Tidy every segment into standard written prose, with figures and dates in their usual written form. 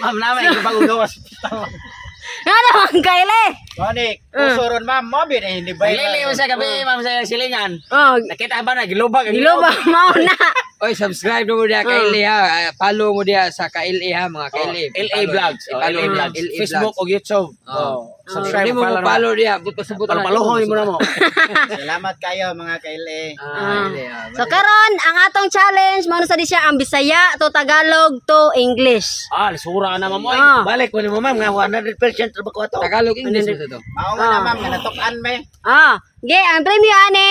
Ma'am, namin ko bagong gawas. Nga naman kaile. Mani, usuron ma'am, mo bin eh, hindi ba? Lili mo sa gabi, ma'am, sa silingan. Oh, Nakita ba na gilubag ang gilo ba mao na? Oy, subscribe mo diha kay LA ha. Ah, follow mo diha sa ka LA ha, mga ka LA. LA Vlogs. Oh, I-follow LA Vlogs. LA Facebook Vlogs. o YouTube. Oh. Oh. Subscribe Hindi mo follow mo follow diha, buto sa buto. Palupaluhoy mo na mo. Salamat kayo mga kaile. Ah, LA, ah. So karon ang atong challenge mao na sa di siya ang Bisaya to Tagalog to English. Ah, lisura na ma'am. Oy. Ah. Balik ko ni mo ma'am nga 100% ra ba ko ato. Tagalog English mo to. Mao nga na ma'am, nga natukan me. Ah, ge ang premyo ane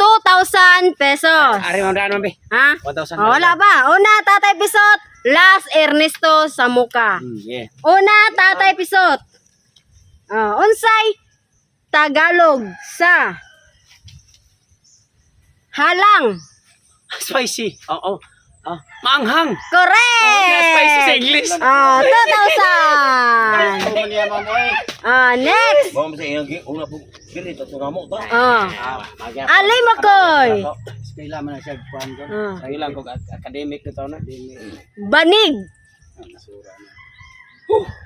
2,000 pesos. Ari ma'am daan ma'am be. Ha? 1,000. Oh, wala pa. Una, Tatay Pisot. Last, Ernesto Samuka. Yeah. Una, Tatay Pisot. Ah, unsay Tagalog sa halang. Spicy. Oo. Ah, maanghang. Correct! Yeah, spicy sa English. Ah, 2,000. Mo niya ma'am oy. Ah, next. Ma'am sa iyang una po dili to mo ta. Ah, Ah, magyapon. Alay Makoy. Eskwela man na siya kuan ko. Ah, Lagi lang ko academic na to na. banig.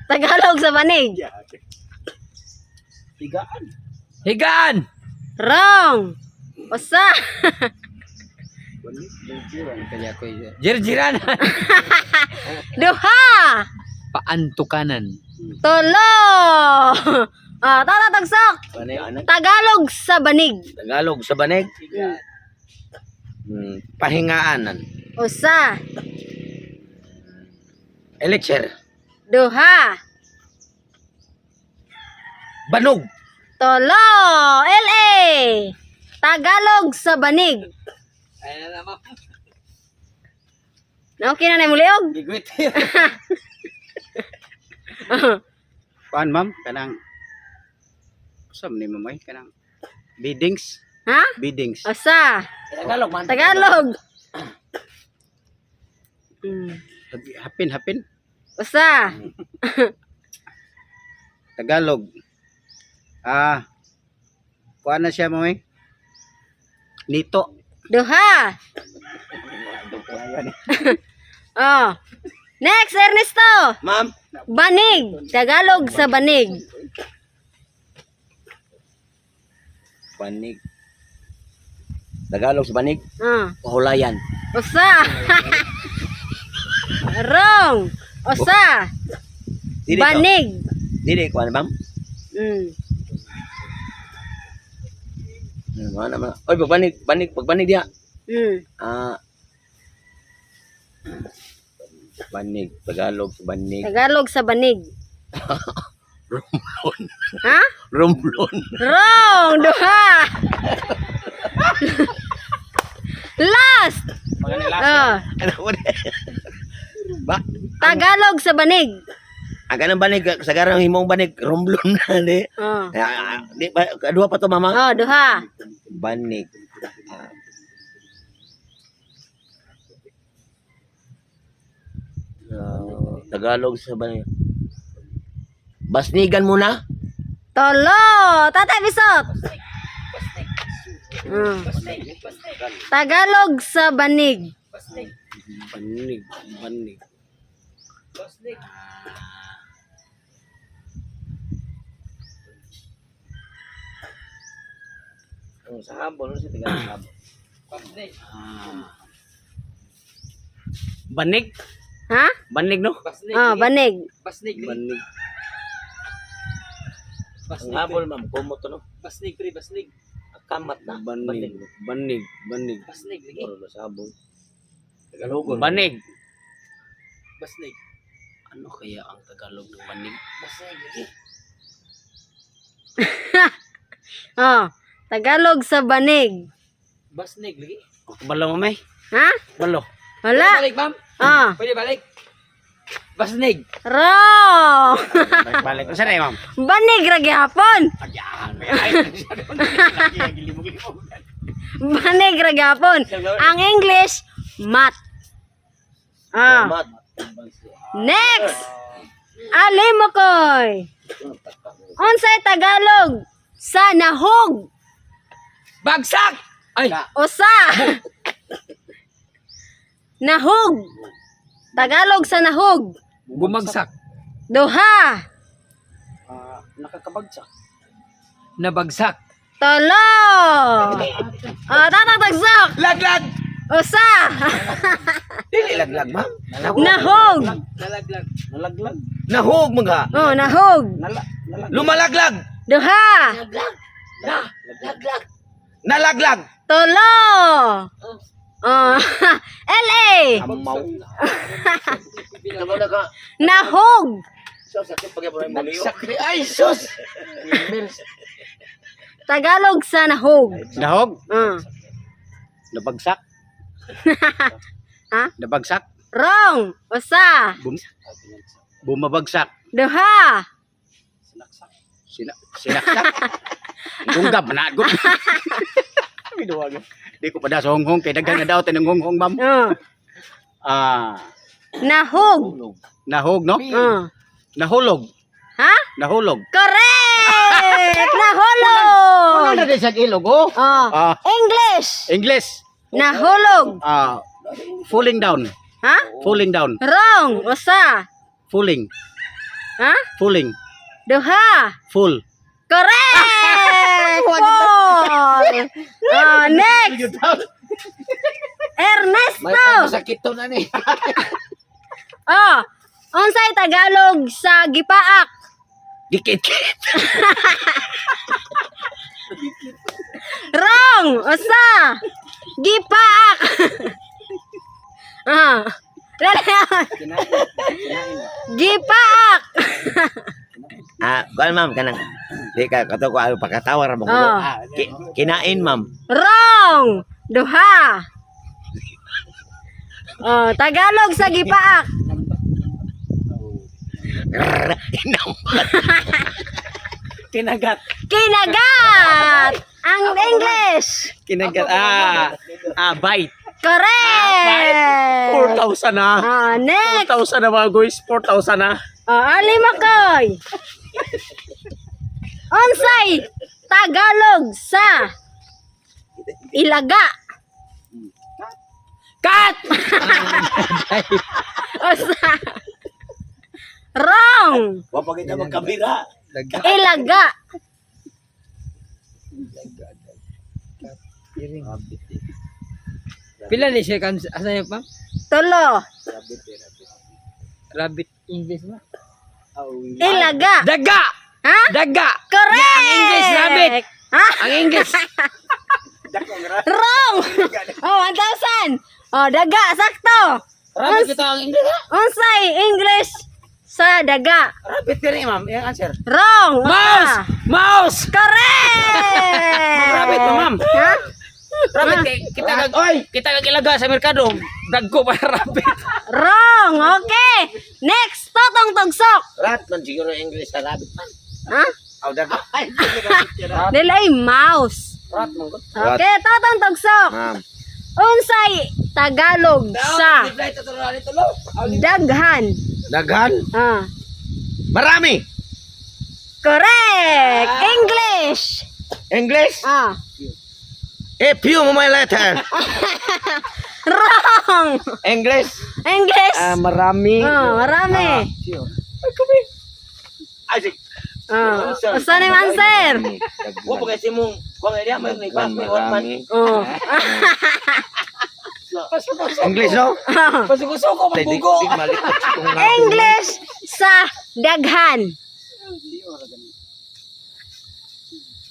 Tagalog sa banig. Higaan. Higaan. Wrong. Usa. Kaya ko Jirjiran. Duha. Paantukanan. Tulo. Ah, tata tagsok. Banig. Tagalog sa banig. Tagalog sa banig. Pahingaanan. Usa. Elixir. Duha. Banog. Tulo. LA. Tagalog sa banig. Ay na ma'am. Na okay na na muliog. Gigwit. Kuan ma'am, kanang Usa man ni ma'am oy, kanang biddings, Ha? biddings. Usa. Tagalog man. Tagalog. Hapin hapin. Usa. Tagalog. Ah. Kuan na siya ma'am oy. Nito. Duha. Oh. Next, Ernesto. Ma'am, Banig. Tagalog sa banig. banig. Tagalog sa banig, Ah. pahulayan. Usa. Wrong. Usa. Dili to. Banig. Dili ko ano ma'am? Ano naman. Oy, pagbanig, banig, pagbanig diha. Ah. Banig, Tagalog sa banig. Tagalog sa banig. Rumblon. Ha? Rumblon. Wrong. Duha. Last. Oh. Ano mo ni? Ba, Tagalog sa banig. ang kanang banig sa garang himong banig, rumblon na di. Oh. Ah, di ba kadua pa to mama? Oh, duha. Banig. Ah. Ah, Tagalog sa banig. Basnigan muna. Tolo. Tatay Bisot. Tagalog sa banig. Banig, banig. Ang sa habol, ano sa Tagalog sa habol? Banig? Ha? Banig no? Oh, banig. Basnig. Banig. Ang habol, ma'am, kumot to, no? Basnig pre, basnig. Kamat na. Banig, banig, banig. Basnig lagi. Oro sa habol. Tagalogon. Banig. Basnig. Ano kaya ang Tagalog ng banig? Basnig lagi. Oh, Tagalog sa banig. Basnig lagi. Oh, kabalo mo may? Ha? Balo. Wala. Balik ma'am. Ah, Pwede balik. Basnig. wrong. Balik, balik. Saan na ma'am? Banig ra gyapon. Ayan. Banig ra gyapon. Ang English, mat. Ah. Kamat. Next. Alimokoy. Unsay Tagalog sa nahog? Bagsak. Ay, Usa. Nahog. Tagalog sa nahog. Bumagsak. Duha. Ah, nakakabagsak. Nabagsak. Tulo. Ah, Totong Tugsok. Laglag. Usa. Dili laglag, ma'am. Nahog. Nalaglag. Nalaglag. Nahog mga. Oh, nahog. Nalaglag. Lumalaglag. Duha. Nalaglag. Tulo. Oh, LA. Amaw. Nahog. Ay, sus. Tagalog sa nahog. Nahog? Ah. Nabagsak? Ha? Nabagsak? Wrong. Usa. Bumabagsak. Duha. Sinaksak. Dunggab na gud. Biduwag. Di ko pa da sa honghong kay daghan na daw tanong honghong, ma'am. Oh. Ah, Nahog. nahog, no? Oh. Nahulog. Ha? Nahulog. Correct! Nahulog! Ano na din sa ilog, oh? Oh. Ah, English! English. Nahulog. Ah, falling down. Ha? Falling down. Wrong. Usa. Falling. Ha? Falling. Duha. Full. Correct! Four. Oh, next. Ernesto. Sakit to na ni. Oh, unsay Tagalog sa gipaak? Dikit. Wrong. Usa. Gipaak. Ah. Gipaak. Ah, kuan, ma'am, kanang di ka kato ko ano pakatawa ra mo ko. Oh. Kinain, ma'am. Wrong. Duha. Oh, Tagalog sa gipaak. Kinagat. Kinagat. Ang English. Kinagat. Ah, bite. Correct. 4,000 na. Ah, next. 4,000 na mga guys. 4,000 na. Oh, Ali Makoy. Unsay Tagalog sa ilaga? Cut! Usa. Wrong. Wa pa kita magkamera. Ilaga. Pila ni siya kan asa niya pa? Tulo. Rabbit English ba? Ilaga. Daga! Ha? Daga! Correct. Ang English, rabbit. Ha? Ang English. Wrong. Oh, 1,000. Oh, daga sakto. Rabbit kita ang English. Unsay English sa daga? Rabbit ka rin, ma'am. Yung answer. Wrong. Usa. Mouse! Mouse! Correct. Rabbit na, ma'am. Ha? Rabbit kay kita kag oy, kita kag ilaga sa merkado. Dagko pa rabbit. Wrong. Okay. Next, Totong Tugsok. Rat man siguro English sa rabbit man. Ha? Aw daga. Dili ay mouse. Rat man gud. Okay, Totong Tugsok. Ma'am. Unsay Tagalog sa daghan? Daghan. Ah. Marami. Correct. English. English. Ah. A few my letter. Wrong. English. English. Ah, marami. Ah, marami. Ay, sige. Ah. Usa ni answer? Wa pa kasi mong kuan area may may pass may on man. Oh. English no? Pasuko-suko Di malikot kung natin. English sa daghan.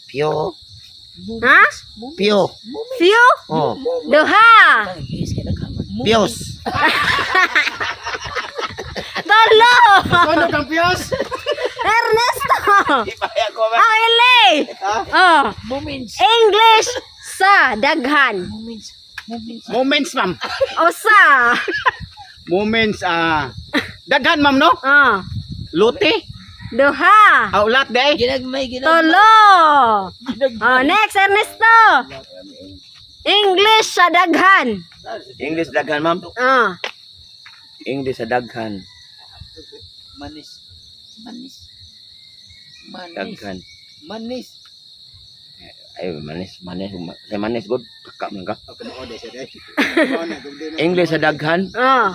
Pio. Ha? Pio. Few? Oh. Duha. Pios. Tulo. Ano kang piyos? Ernesto. Ipaya ko ba? Oh, ili. Oh. English sa daghan. Moments, ma'am. Usa. Moments, ah, daghan, ma'am, no? Oh. Luti? Duha. Ah, ulat, day? Ginagmay, ginagmay. Tulo. Oh, next, Ernesto. English sa daghan. English daghan, ma'am. Oh. English sa daghan. Manis. Manis. Manis. Daghan. Manis. Ay, manis, manis, sa manis good. Kaka man ka. Ako mo siya dai. English sa daghan. Oh.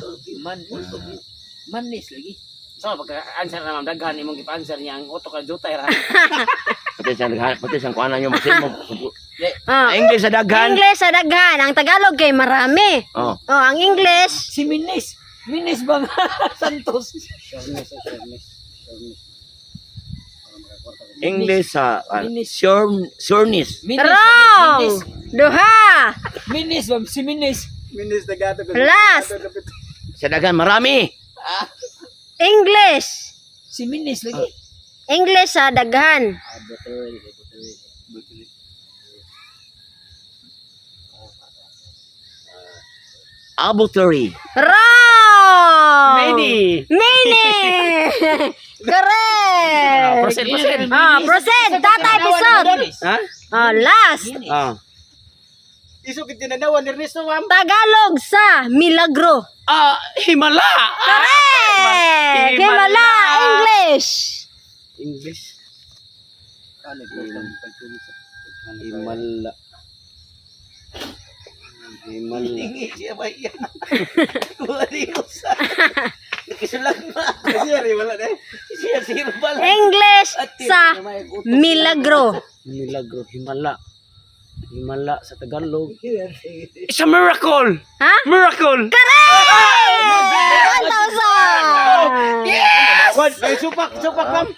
Manis lagi. So pagka answer na ma'am daghan imong gipa-answer niya ang utok ka jutay ra. Pati sa daghan, pati sa kuanan nyo masin mo. Oh. English sa daghan. English sa daghan. Ang Tagalog kay marami. Oh. Oh, ang English. Si Minis. Minis ba nga? Santos. English sa Minis. sure, surenis. Minis. Wrong. Minis. Duha. Minis ba? Si Minis. Minis na gato. Last. Sa daghan marami. English. Si Minis lagi. English sa daghan. Arbitrary. Wrong. Many. Many. Correct. Proceed, proceed. Ah, proceed. Tatay episode. Ha? Ah, last. Ah. Iso gid tinanawan ni Ernesto ma'am. Tagalog sa milagro. Ah, himala. Correct. Himala. English. English. Himala. Himala. English sa milagro. Milagro, himala. Himala sa Tagalog. It's a miracle. Ha? Miracle. Correct! 1,000! Ay, supak, supak ma'am.